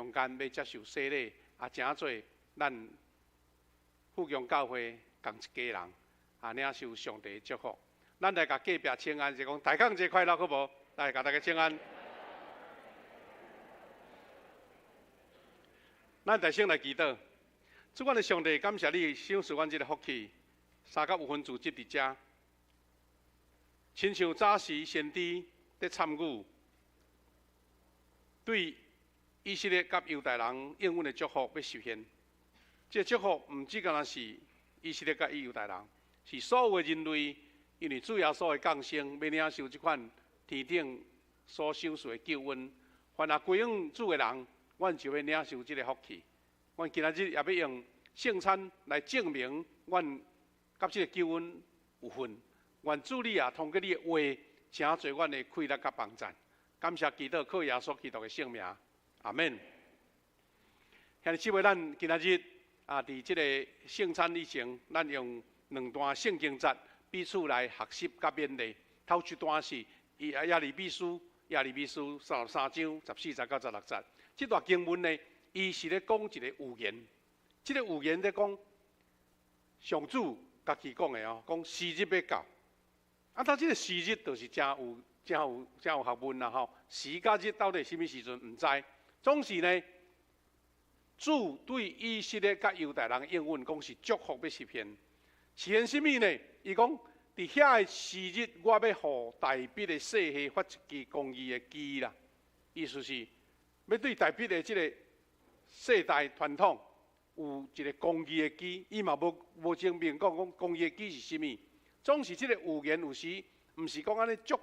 中間欲接受洗禮，啊，成做咱富強教會仝一家人，啊，領受上帝的祝福。咱來共隔壁請安，就講大空節快樂，好無？來，共大家請安。咱大聲來祈禱，主阮的上帝，感謝你賞賜阮這个福氣，三甲有分組織佇遮，親像早時先知佇參與，對以色列佮猶大人應允的祝福欲實現。這个祝福毋只干焦是以色列佮猶大人，是所有的人類，因為主耶穌的降生，欲領受這款天頂所賞賜的救恩。凡若歸向主的人，阮就欲領受這个福氣。阮今仔日也欲用聖餐來證明阮佮這个救恩有份。願主你也通過你的話，成做阮的氣力佮幫贊。感謝基督，靠耶穌基督的聖名，阿門。兄弟姊妹，咱今仔日啊，佇這个聖餐以前，咱用兩段聖經節彼此來學習佮勉勵。頭一段是耶利米書，耶利米書33章14節到16節。這段經文呢，伊是咧講一个預言。這个預言咧講，上主家己講的哦，講時日欲到。啊，他這个時日就是誠有、誠有、誠有學問啦吼。時佮日到底啥物時陣毋知。總是呢，主對以色列佮猶大人應允講是祝福欲實現。實現啥物呢？伊講佇遐个時日，我欲予大衛的世系發一支公義的枝啦。意思是，欲對大衛的這个世代傳統有一个公義的枝，伊嘛無無證明講講公義的枝是啥物。總是這个預言有時毋是講按呢足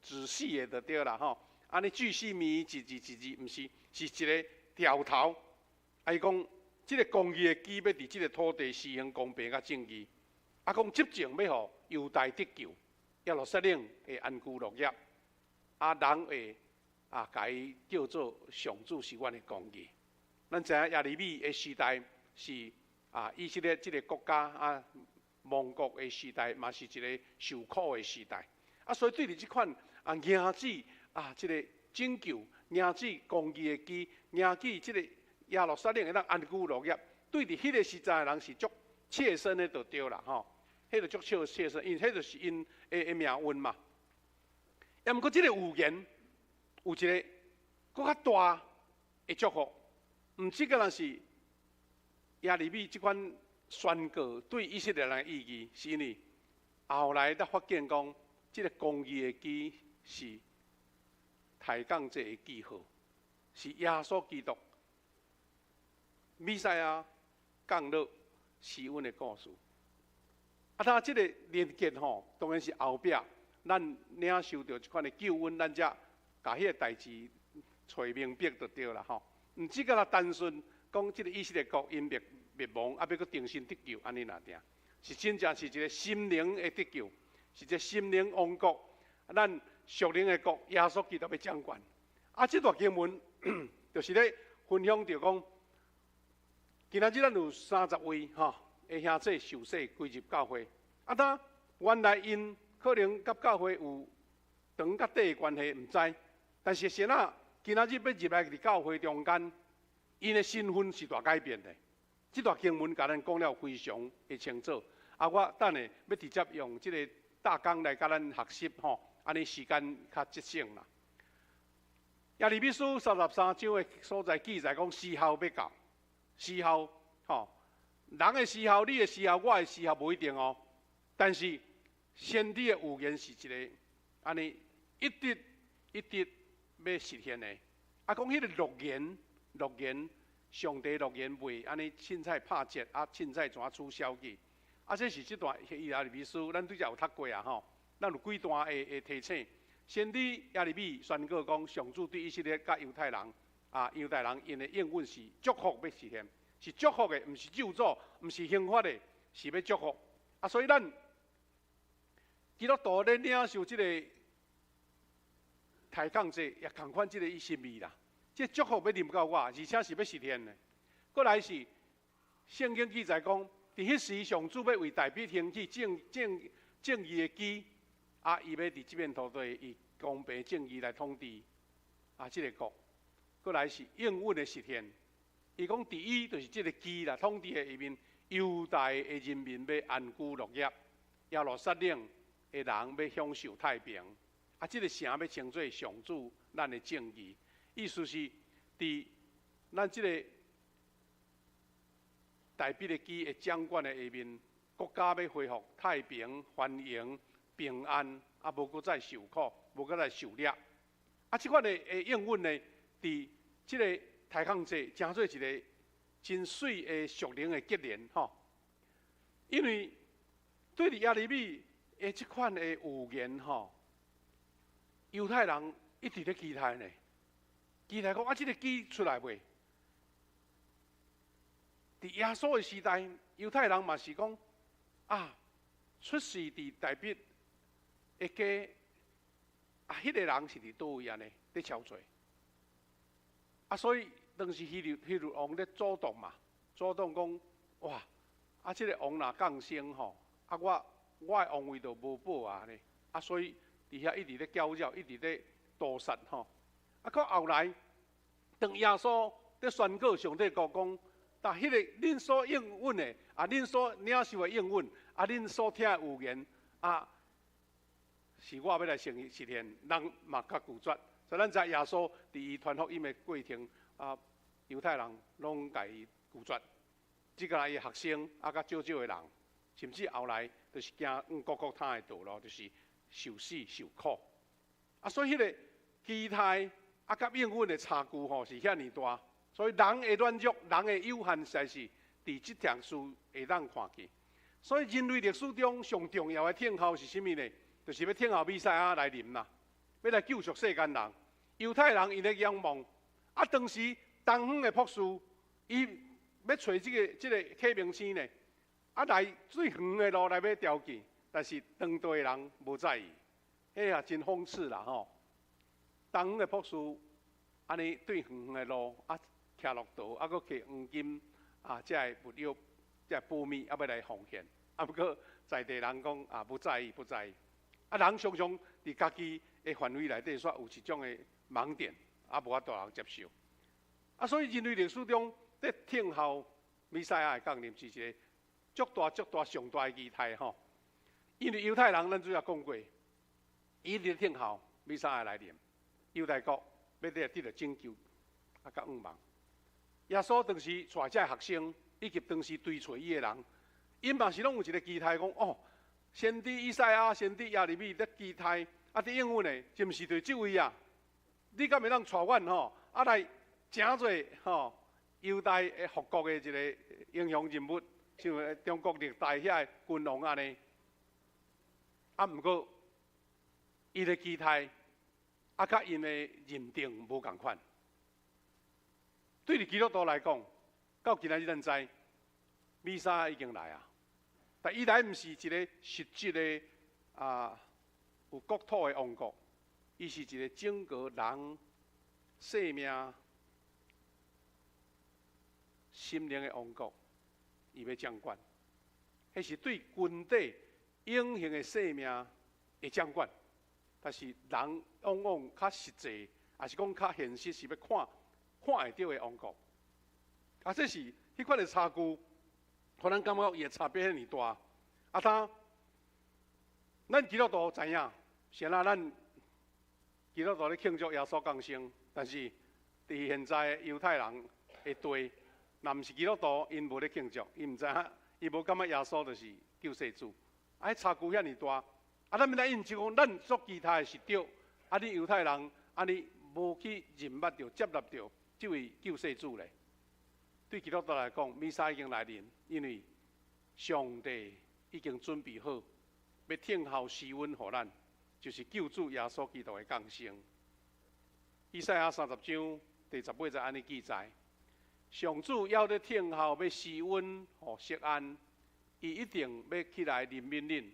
仔細的就對啦吼，按呢巨細靡遺一字一字，毋是，是一个條頭。啊，伊講這个公義的枝欲佇這个土地施行公平佮正義。啊，講執政欲予猶大得救，耶路撒冷會安居樂業，啊，人會啊，共伊叫做上主是阮的公義。咱知影耶利米的時代是啊，以色列這个國家啊亡國的時代，嘛是一个受苦的時代。啊，所以對佇這款啊，迎接啊，這个拯救，迎接公義的枝，迎接這个耶路撒冷會當安居樂業，對佇彼个時代的人是足切身的就對啦吼。彼个足切切身，因為彼就是𪜶的命運嘛。啊，毋過這个預言有一个閣較大的祝福，毋只干焦是耶利米這款宣告對以色列人的意義，是因為後來才發現講，這个公義的枝是抬槓節的記號，是耶穌基督彌賽亞降落施恩的故事。啊，他這个連結吼，當然是後壁咱領受著這款的救恩，咱才共彼个代誌揣明白就對啦吼。毋只干焦單純講這个以色列國𪜶滅滅亡，啊，欲閣重新得救，按呢爾爾，是真正是一个心靈的得救，是一个心靈王國，咱屬靈的國，耶穌基督欲掌權。啊，這段經文就是咧分享著講，今仔日咱有30位吼的兄弟受洗歸入教會，啊，當原來𪜶可能佮教會有長佮短的關係，毋知，但是先仔今仔日欲入來佇教會中間，𪜶的身份是大改變的。這段經文共咱講了非常的清楚。啊，我等下欲直接用這个大綱來共咱學習吼，按呢時間較節省啦。耶利米書三十三章的所在記載講，時候欲到，時候吼，人的時候，你的時候，我的時候無一定哦。但是先知的預言是一个按呢一直一直欲實現的。啊，講彼个諾言，諾言，上帝諾言袂按呢凊彩拍折，啊，凊彩怎取消去？啊，這是這段耶利米書，咱對遮有讀過啊吼。咱有幾段的的提醒。先知耶利米宣告講，上主對以色列佮猶太人啊，猶太人𪜶的應允是祝福欲實現，是祝福的，毋是咒詛，毋是刑罰的，是欲祝福。啊，所以咱基督徒咧領受這个抬槓節，也仝款這个意味啦。這個祝福欲臨到我，而且是欲實現的。過來是聖經記載講，佇彼時上主欲為大衛興起正正正義的枝，啊，伊欲佇這片土地以公平正義來統治啊，這个國。閣來是應允的實現。伊講佇伊就是這个基啦，統治的下面，猶大的人民欲安居樂業，耶路撒冷的人欲享受太平。啊，這个城欲稱做上主咱的正義。意思是佇咱這个大衛的基的掌管的下面，國家欲恢復太平、繁榮、平安，啊，無閣再受苦，無閣再受掠。啊，這款的應允呢，佇這个太空節，成做一个真媠的屬靈的結連吼。因為對佇耶利米的這款的預言吼，猶太人一直咧期待呢，期待講啊，這个基出來未？佇耶穌的時代，猶太人嘛是講啊，出世佇大衛的家啊，彼个人是佇佗位按呢？咧超濟啊，所以當時希律王咧阻擋嘛，阻擋講哇，啊，這个王若降生吼，啊我的王位就無保啊呢，啊，所以佇遐一直咧攪擾，一直咧屠殺吼。啊，到後來，當耶穌咧宣告上帝國講，但彼个恁所應允的，啊，恁所領受的應允，啊，恁所聽的預言，啊，是我欲來實現，人嘛較拒絕。所以咱知耶穌佇伊傳福音的過程，啊，猶太人攏共伊拒絕，只共伊的學生，啊，佮少少的人，甚至後來就是行往各各他的道路，就是受死受苦。啊，所以彼个期待啊，佮應允的差距吼是遐爾大。所以人的軟弱，人的有限，實在是佇這件事會當看見。所以人類歷史中上重要的等候是啥物呢？就是欲等候彌賽亞來臨啦，欲來救贖世間人。猶太人𪜶的仰望，啊，當時東方的博士，伊欲揣這个啟明星呢，啊，來最遠的路來買條件，但是當地的人無在意，彼也真諷刺啦吼。東方的博士按呢對遠遠的路啊，騎駱駝啊，閣提黃金啊，這个物藥，這个寶物啊，欲來奉獻，啊，毋過在地人講啊，不在意，不在意。啊，人常常佇家己的範圍內底，煞有一種的盲點，啊，無法度人接受。啊，所以人類歷史中，咧等候彌賽亞的降臨是一个足大、足大、上大的期待吼。因為猶太人，咱主要講過，伊佇咧等候彌賽亞來臨，猶太國欲得著拯救，啊，佮向望。耶穌當時帶這个學生，以及當時追隨伊的人，𪜶嘛是攏有一个期待，講哦，先知以賽亞、先知耶利米咧期待，啊，佇應允的，是毋是就是這位啊？你敢會當帶阮吼，啊來成做吼猶大的復國的一个英雄人物，像中國歷代遐个君王按呢？啊，毋過伊的期待，啊，佮𪜶的認定無仝款。對佇基督徒來講，到今仔日咱知，彌賽亞已經來啊。但伊來毋是一个實質的啊有國土的王國，伊是一个整個人生命、心靈的王國，伊欲掌管。彼是對群體永恆的生命的掌管，但是人往往較實際，抑是講較現實，是欲看看會著的王國。啊，這是彼款的差距，予咱感覺伊的差別遐爾大。啊，當咱基督徒知影，是按怎咱基督徒咧慶祝耶穌降生，但是佇現在猶太人的地，若毋是基督徒，𪜶無咧慶祝，伊毋知影，伊無感覺耶穌就是救世主。啊，彼差距遐爾大，啊，咱欲來印證講，咱所期待的是對，啊，你猶太人按呢無去認捌著、接納著這位救世主咧。對基督徒來講，彌賽亞已經來臨，因為上帝已經準備好，欲等候施恩予咱，就是救主耶穌基督的降生。以賽亞30章第18節按呢記載：上主猶咧等候，欲施恩予錫安，伊一定欲起來憐憫恁。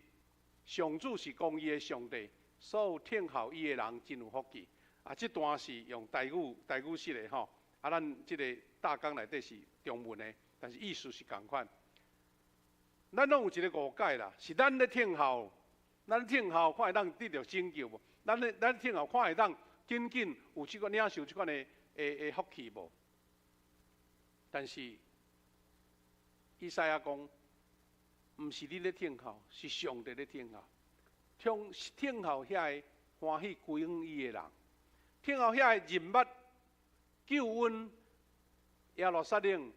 上主是公義的上帝，所有等候伊的人真有福氣。啊，這段是用台語式的吼，啊，咱這个大綱內底是中文的，但是意思是仝款。咱攏有一个誤解啦，是咱咧等候，咱等候看會當得著拯救無？咱咧咱等候看會當緊緊有這个領受這款的的福氣無？但是以賽亞講，毋是你咧等候，是上帝咧等候。聽等候遐个歡喜歸向伊的人，等候遐个認捌救恩耶路撒冷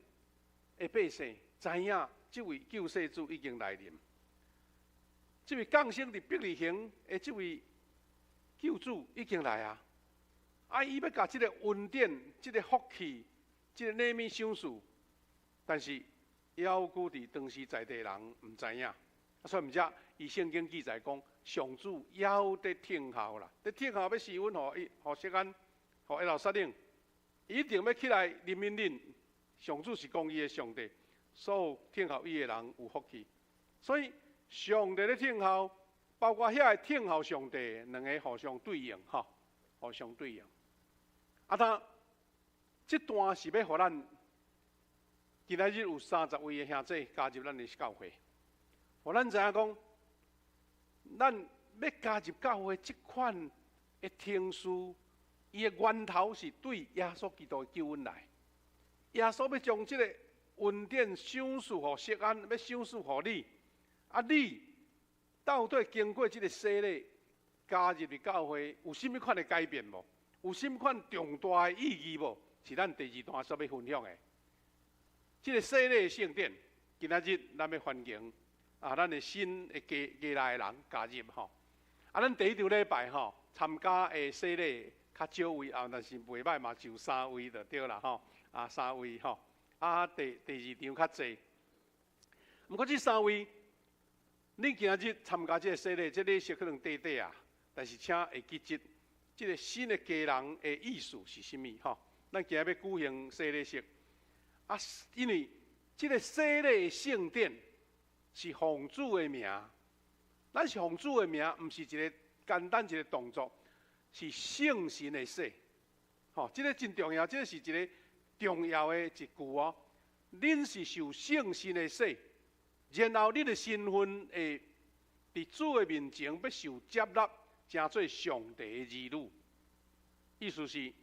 的百姓，知影這位救世主已經來臨。這位降生佇伯利恆的這位救主已經來啊！啊，伊欲共這个恩典、這个福氣、這个禮物賞賜，但是猶閣佇當時在地人毋知影，所以毋才伊聖經記載講，上主猶佇等候啦，佇等候欲施恩予伊，予錫安，予耶路撒冷，伊一定欲起來憐憫恁。上主是公義的上帝，所有等候伊的人有福氣。所以上帝咧等候，包括遐个等候上帝，兩个互相對應，吼，互相對應。啊，當這段是欲予咱今仔日有30位的兄弟加入咱的教會，予咱知影講，咱欲加入教會這款的程序，伊的源頭是對耶穌基督的救恩來。耶穌欲將這个恩典賞賜予錫安，欲賞賜予你。啊，你到底經過這个洗禮加入的教會，有啥物款的改變無？有啥物款重大的意義無？是咱第二段所欲分享的。這个洗禮的聖典，今仔日咱欲歡迎啊，咱的新的家家來的人加入吼。啊，咱第一場禮拜吼參加的洗禮較少位啊，但是袂䆀嘛，就三位就對啦吼。啊，三位吼。啊，第二場較濟。毋過這三位，你今仔日參加這个洗禮，這個禮儀可能短短啊，但是請會記得這个新的家人的意思是啥物吼？咱今仔欲舉行洗禮式，啊，因為這个洗禮的聖典是奉主的名，咱是奉主的名，毋是一个簡單一个動作，是聖神的洗，吼，這个真重要，這个是一个重要的一句哦。恁是受聖神的洗，然後恁的身份會佇主的面前欲受接納，成做上帝的兒女。意思是，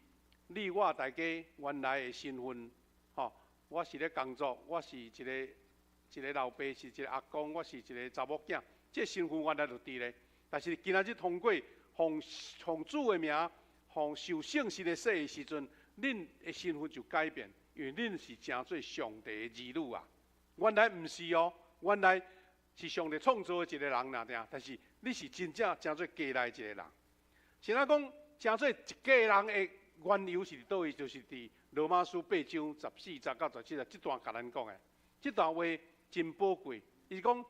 你我大家原來的身份，吼，我是咧工作，我是一个一个老爸，是一个阿公，我是一个查某囝，這个身份原來就佇咧。但是今仔日通過奉奉主的名，奉受聖神的洗的時陣，恁的身份就改變，因為恁是成做上帝的兒女啊。原來毋是哦，原來是上帝創造的一個人爾爾，但是你是真正成做家內一個人。是按怎講，成做一家人的緣由是佇佗位？就是佇羅馬書八章十四節到十七節這段共咱講的。這段話真寶貴，伊講：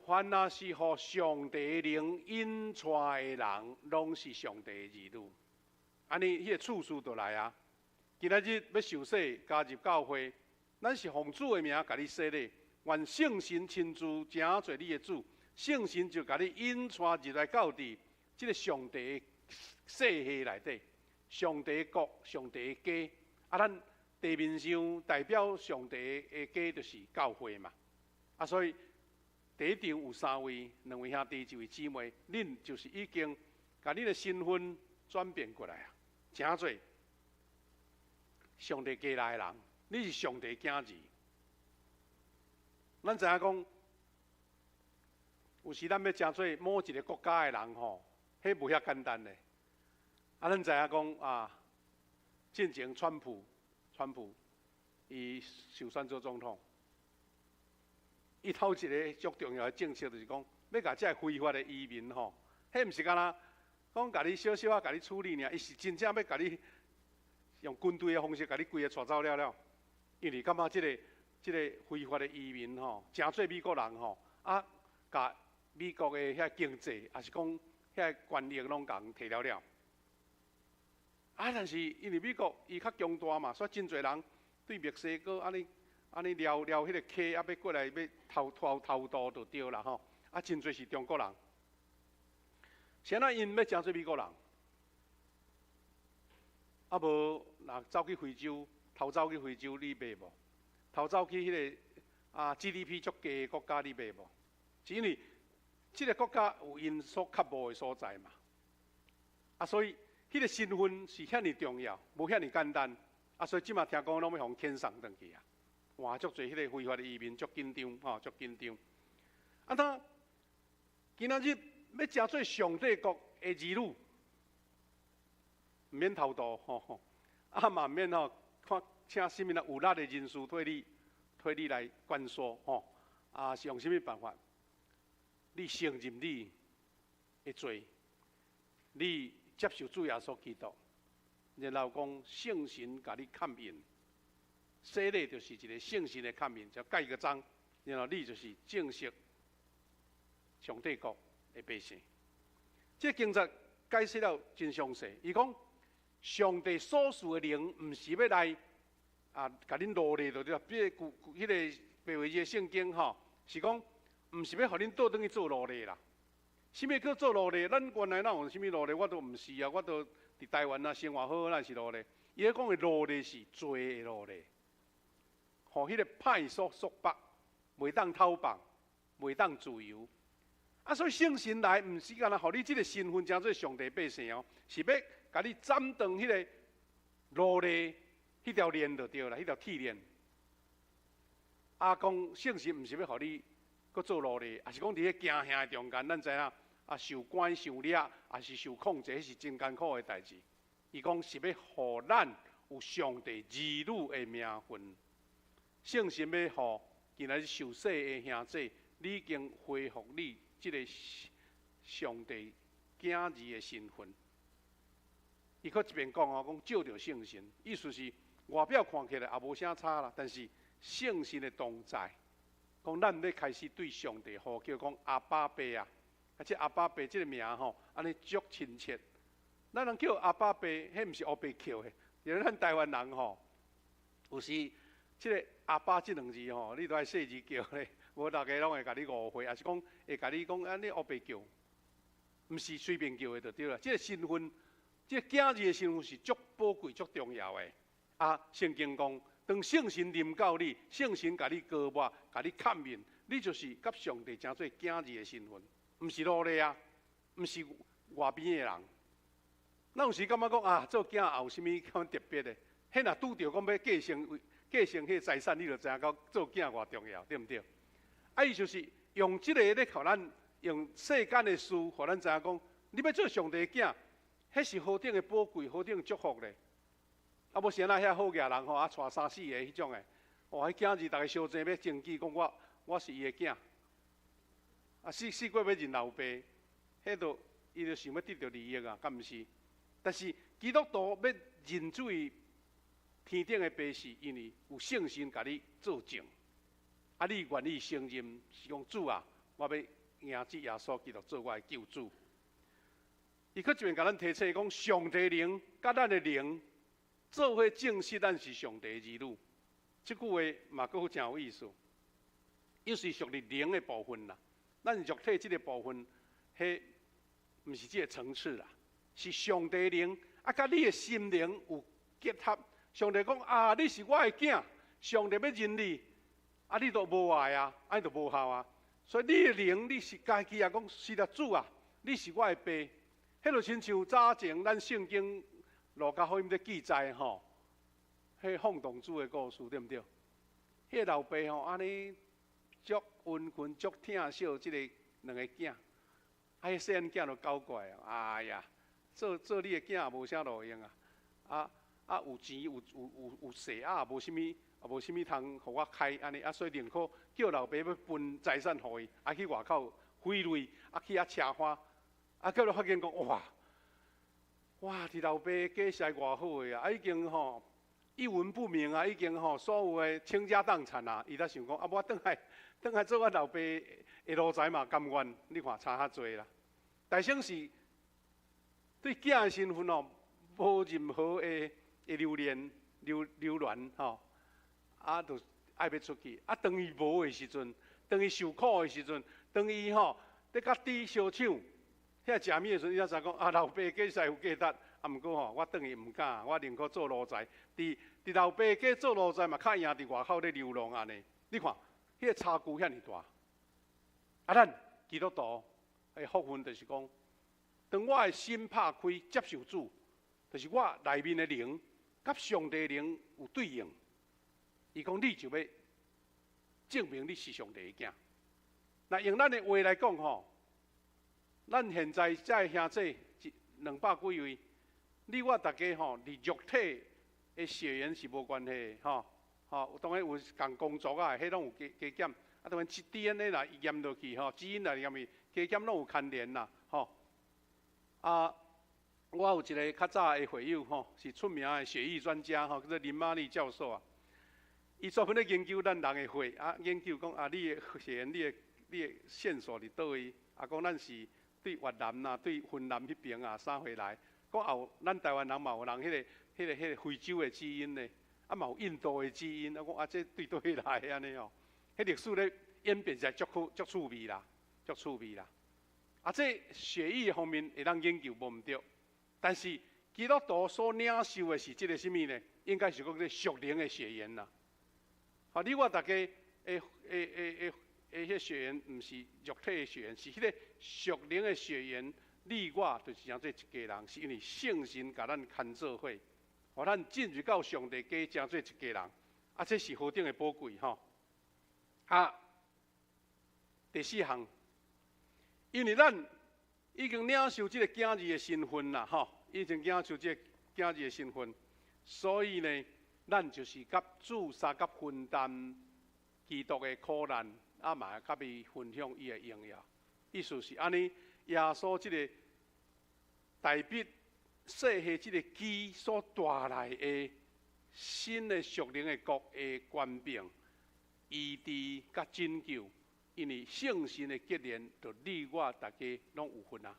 凡若是予上帝靈引帶的人，攏是上帝的兒女。按呢，彼个次序就來啊。今仔日欲受洗加入教會，咱是奉主的名共你洗禮，願聖神親自成做你的主，聖神就共你引帶入來到佇這个上帝的世系內底，上帝的國，上帝的家。啊，咱地面上代表上帝的家就是教會嘛。啊，所以第一場有三位，兩位兄弟，一位姊妹，恁就是已經共恁的身份轉變過來啊，成做上帝家內的人，你是上帝囝兒。咱知影講，有時咱欲成做某一个國家的人吼，彼無遐簡單的。啊，咱知影講啊，進前川普，川普伊受選做總統，伊頭一个足重要的政策就是講，欲共這个非法的移民吼，彼毋是干焦講共你小小仔共你處理爾，伊是真正欲共你用軍隊的方式共你規个帶走了了，因為感覺這个非法的移民吼，成做美國人吼，啊，共美國的遐經濟，抑是講遐權益攏共提了了。啊，但是因為美國伊較強大嘛，所以真濟人對墨西哥按呢按呢撩撩彼个溪，啊，欲過來欲偷偷偷渡就對啦吼。啊，真濟是中國人。是按怎𪜶欲成做美國人？啊無，若走去非洲，偷走去非洲，你袂無？偷走去彼个啊 GDP 足低的國家，你袂無？是因為這个國家有𪜶所較無的所在嘛。啊，所以彼彼个身份是遐爾重要，無遐爾簡單。啊，所以這馬聽講攏欲予遣送轉去啊！哇，足濟彼个非法的移民，足緊張，吼，足緊張。啊，他今仔日欲成做上帝國的兒女，毋免偷渡，吼，啊嘛毋免吼，看請啥物啦有力的人士替你來關說，吼，啊是用啥物辦法？你承認你的罪，你接受主耶穌基督，然後講聖神共你蓋印，洗禮就是一個聖神的蓋印，就蓋個章，然後你就是正式上帝國的百姓。這個經節解釋了真詳細，伊講上帝所賜的靈，毋是欲來啊，共恁奴隸就對啦。比如彼个白話字的聖經吼，是講毋是欲予恁倒轉去做奴隸啦。啥物叫做奴隸？咱原來哪有啥物奴隸？我都毋是啊，我都佇台灣啊生活好，哪是奴隸？伊咧講的奴隸是罪的奴隸，予彼个歹所束縛，袂當偷放，袂當自由。啊，所以聖神來，毋是干焦予你這个身份成做上帝百姓哦，是欲共你斬斷彼个奴隸彼條鏈就對啦，彼條鐵鏈。啊，講聖神毋是欲予你閣做奴隸，抑是講佇咧驚嚇的中間，咱知影啊，受關受掠，抑是受控制，彼是真艱苦的代誌。伊講是欲予咱有上帝兒女的名分，聖神欲予今仔日受洗的兄弟，你已經恢復你這个上帝囝兒的身份。伊閣一邊講哦，講藉著聖神，意思是外表看起來也無啥差啦，但是聖神的同在，講咱欲開始對上帝呼叫講阿爸爸啊，啊這阿爸爸這个名吼，按呢足親切。咱人叫阿爸爸，彼毋是烏白叫的，因為咱台灣人吼，有時這个阿爸這兩字吼，你都愛細字叫咧，無大家攏會共你誤會，抑是講會共你講啊，你烏白叫，毋是隨便叫的就對啦。這个身份，這个囝兒的身份是足寶貴、足重要的。啊，聖經講，當聖神臨到你，聖神共你膏抹、共你蓋印，你就是佮上帝成做囝兒的身份，毋是奴隸啊，毋是外邊的人。咱有時感覺講啊，做囝也有啥物較特別的？彼若拄著講欲繼承彼个財產，你就知影講做囝偌重要，對毋對？啊，伊就是用這個咧，予咱用世間的事，予咱知影講，你欲做上帝的囝，彼是何等的寶貴，何等的祝福咧！啊，無是按怎遐好額人吼，啊，娶三四个彼種的，哇，彼囝兒逐家相爭欲爭取，講我是伊的囝，啊，死死過欲認老爸，彼都伊就想欲得著利益啊，敢毋是？但是基督徒欲認做天頂的爸，是因為有聖神共你做證，啊，你願意承認是講主啊，我欲迎接耶穌基督做我的救主。伊閣一遍共咱提醒講，上帝靈佮咱的靈做伙證實咱是上帝的兒女。這句話嘛，閣真有意思。又是屬於靈的部分啦。咱肉體這个部分，彼毋是這个層次啦，是上帝靈啊，佮你的心靈有結合。上帝講啊，你是我的囝，上帝欲認你，啊，你都無愛啊，按呢就無效啊。所以你的靈，你是家己啊，講是啦，主啊，你是我的爸。彼就親像早前咱聖經路加福音咧記載吼，彼放蕩子的故事對毋對？彼个老爸吼，按呢足溫馨、足疼惜這个兩個囝，啊，彼細漢囝就搞怪啊！哎呀，做做你的囝也無啥路用啊！啊啊，有錢有有有有勢啊，無啥物，也無啥物通予我開按呢啊，所以寧可叫老爸欲分財產予伊，啊去外口揮淚，啊去遐奢華，啊結果發現講哇哇，佇老爸家實在偌好的啊，啊已經吼一文不名啊，已經吼所有的傾家蕩產啊，伊才想講啊，我轉來轉來做我老爸的奴才嘛甘願，你看差較濟啦。但是是對囝的身份哦，無任何的留戀、留戀吼，啊，就愛欲出去。啊，當伊無的時陣，當伊受苦的時陣，當伊吼咧佮豬相搶，遐食物的時陣，伊才知講啊，老爸家實在有價值。啊，毋過吼，我轉去毋敢，我寧可做奴才。佇老爸家做奴才嘛，較贏佇外口咧流浪按呢。你看，彼個差距遐爾大。啊，咱基督徒的福分就是講，當我的心拍開接受主，就是我內面的靈，佮上帝靈有對應。伊講你就欲證明你是上帝的囝。那用咱的話來講吼，咱現在這兄弟一兩百幾位，你我逐家吼，佇肉體的血緣是無關係的吼，吼，當然有仝工作啊，彼攏有加加減。啊，當然 DNA 若驗落去吼，基因來驗去，加減攏有牽連啦，吼。啊，我有一个較早的會友吼，是出名的血液專家吼，叫做林瑪麗教授啊。伊專門咧研究咱人的血啊，研究講啊，你的血緣、你的線索佇佗位？啊，講咱是對越南啊、對芬蘭彼爿啊啥回來？講也有咱台灣人嘛有人彼個非洲的基因呢，啊嘛有印度的基因，啊講啊這對佗位來的按呢哦？彼歷史咧演變起來足好足趣味啦，足趣味啦。啊，這血液方面會當研究無毋對，但是基督徒所領受的是這个啥物呢？應該是講這屬靈的血緣啦。好，你我逐家的的的的的彼血緣，毋是肉體的血緣，是彼个屬靈的血緣。你我就是成做一家人，是因為聖神共咱牽做伙，予咱進入到上帝家，成做一家人。啊，這是何等的寶貴吼！啊，第四項，因為咱已經領受這个囝兒的身份啦，吼，已經領受這个囝兒的身份，所以呢，咱就是佮主相佮分擔基督的苦難，啊嘛佮伊分享伊的榮耀。意思是按呢，耶穌這个大衛世系這个基所帶來的新的屬靈的國的權柄、醫治佮拯救，因為聖神的結連，就你我逐家攏有份啊！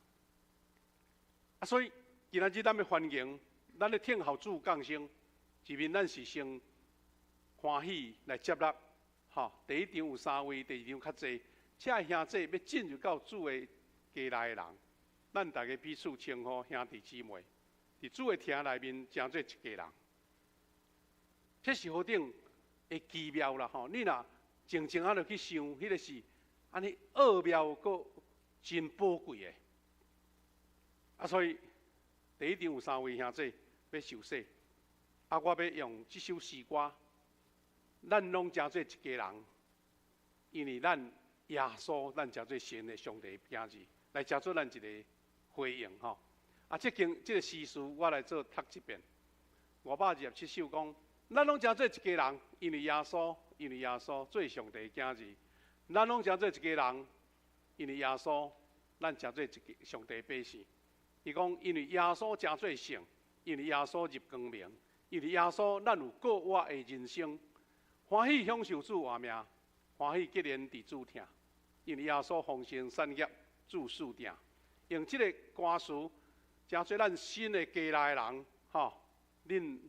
啊，所以今仔日咱欲歡迎，咱咧聽候主降生，前面咱是先歡喜來接納，吼，第一場有三位，第二場較濟，這兄弟欲進入到主的家內的人，咱逐家彼此稱呼兄弟姊妹，佇主的廳內面成做一家人，這是何等的奇妙啦！吼，你若靜靜仔落去想，彼个是按呢奧妙閣真寶貴的。啊，所以第一場有三位兄弟欲受洗，啊，我欲用這首詩歌，咱攏成做一家人，因為咱耶穌，咱成做神的上帝囝兒，來成做咱一个回應吼。啊，這經這个詩詞我來做讀一遍，527首講，咱攏成做一家人，因為耶穌，因為耶穌做上帝囝兒，咱攏成做一家人，因為耶穌，咱成做一个上帝百姓。伊講，因為耶穌成做聖，因為耶穌入光明，因為耶穌，咱有過活的人生，歡喜享受主活命，歡喜結連佇主疼，因為耶穌豐盛產業，主賜定。用這个歌詞，成做咱新的家內的人，吼，恁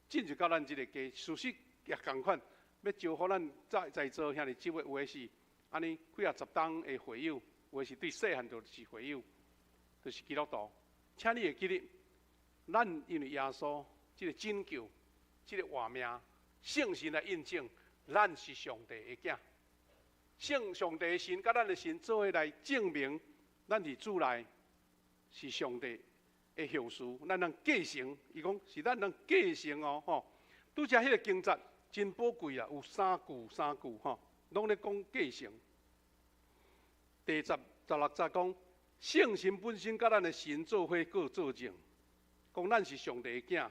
進入到咱這个家，事實也仝款，欲招呼咱在在座兄弟姊妹，有的是按呢幾仔十冬的會友，有的是對細漢就是會友，就是基督徒。請你會記得，咱因為耶穌這个拯救，這个活命，聖神來印證，咱是上帝的囝。聖上帝的神佮咱的神做伙來證明，咱佇主內是上帝的後嗣，咱通繼承。伊講是咱通繼承哦，吼。拄才彼个經節真寶貴啊，有三句三句吼，攏咧講繼承。第16節講，聖神本身佮咱的神做伙閣做證，講咱是上帝的囝。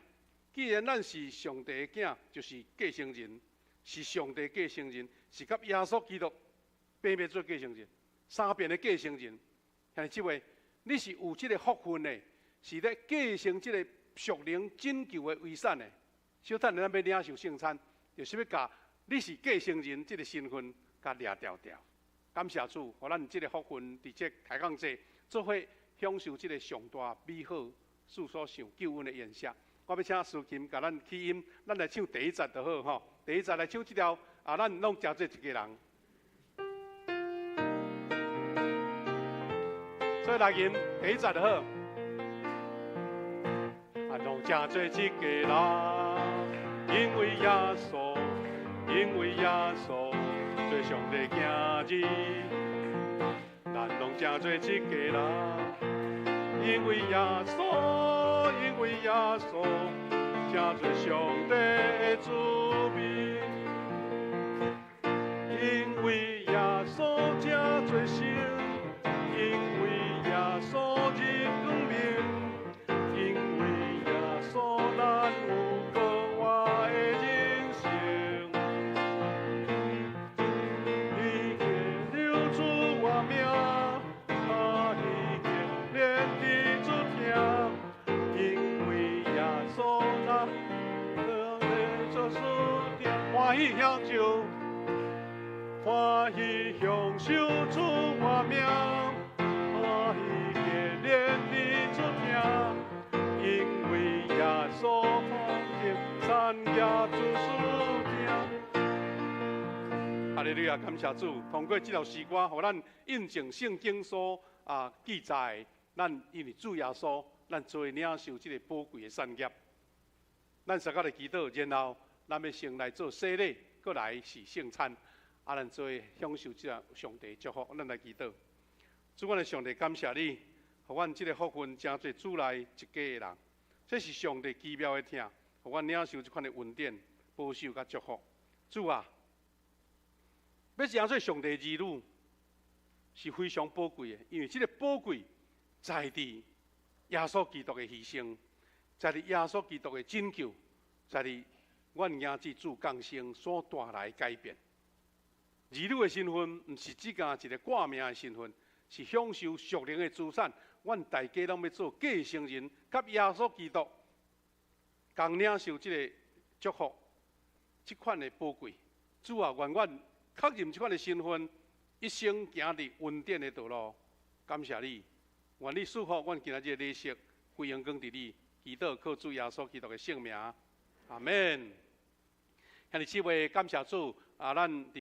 既然咱是上帝的囝，就是繼承人，是上帝繼承人，是佮耶穌基督平輩做繼承人，三遍的繼承人。兄弟姊妹，你是有這个福分的，是咧繼承這个屬靈拯救的遺產的。小等下咱欲領受聖餐，就是欲共你是繼承人這个身份，共掠牢牢。感謝主，予咱這个福分，佇這開講節做伙享受這个上大美好、主所賞救恩的筵席。我欲請司琴共咱起音，咱來唱第一節就好吼。第一節來唱這條啊，咱攏成做一家人。所以來吟第一節就好。啊，攏成做一家人，因為耶穌，因為耶穌做上帝囝兒，咱攏成做一家人，因為耶穌，因為耶穌成做上帝的子民，因為耶穌成做神，因為耶穌入光明，因為耶穌咱有閣活的人生。伊經流主我名，啊，伊經連佇主聽，因為耶穌咱得做主聽，歡喜享受，歡喜享受主我名，歡喜經連佇主聽，因為耶穌產業主書聽。哈利路亞，感謝主，通過這條詩歌，予咱印證聖經所記載，咱因為主耶穌，咱做領受這個寶貴的產業。咱大家來祈禱，然後咱欲先來做洗禮，閣來是聖餐，咱做享受這個上帝祝福。咱來祈禱，主，阮的上帝，感謝你，予阮這個福分，成做主內一家的人。這是上帝奇妙的疼，予阮領受這款的恩典、保守佮祝福。主啊，欲成做上帝兒女是非常寶貴的，因為這個寶貴在佇耶穌基督的犧牲，在佇耶穌基督的拯救，在佇阮兒子主降生所帶來的改變。兒女的身份，毋是只干一個掛名的身份，是享受屬靈的資產。阮大家攏欲做繼承人，佮耶穌基督共領受這個祝福，這款的寶貴。主啊，願阮確認這款的身份，一生行佇恩典的道路。感謝你，願你賜福阮今仔日的禮儀，歸榮光佇你，祈禱靠主耶穌基督的聖名，阿門。兄弟姊妹，感謝主啊！咱。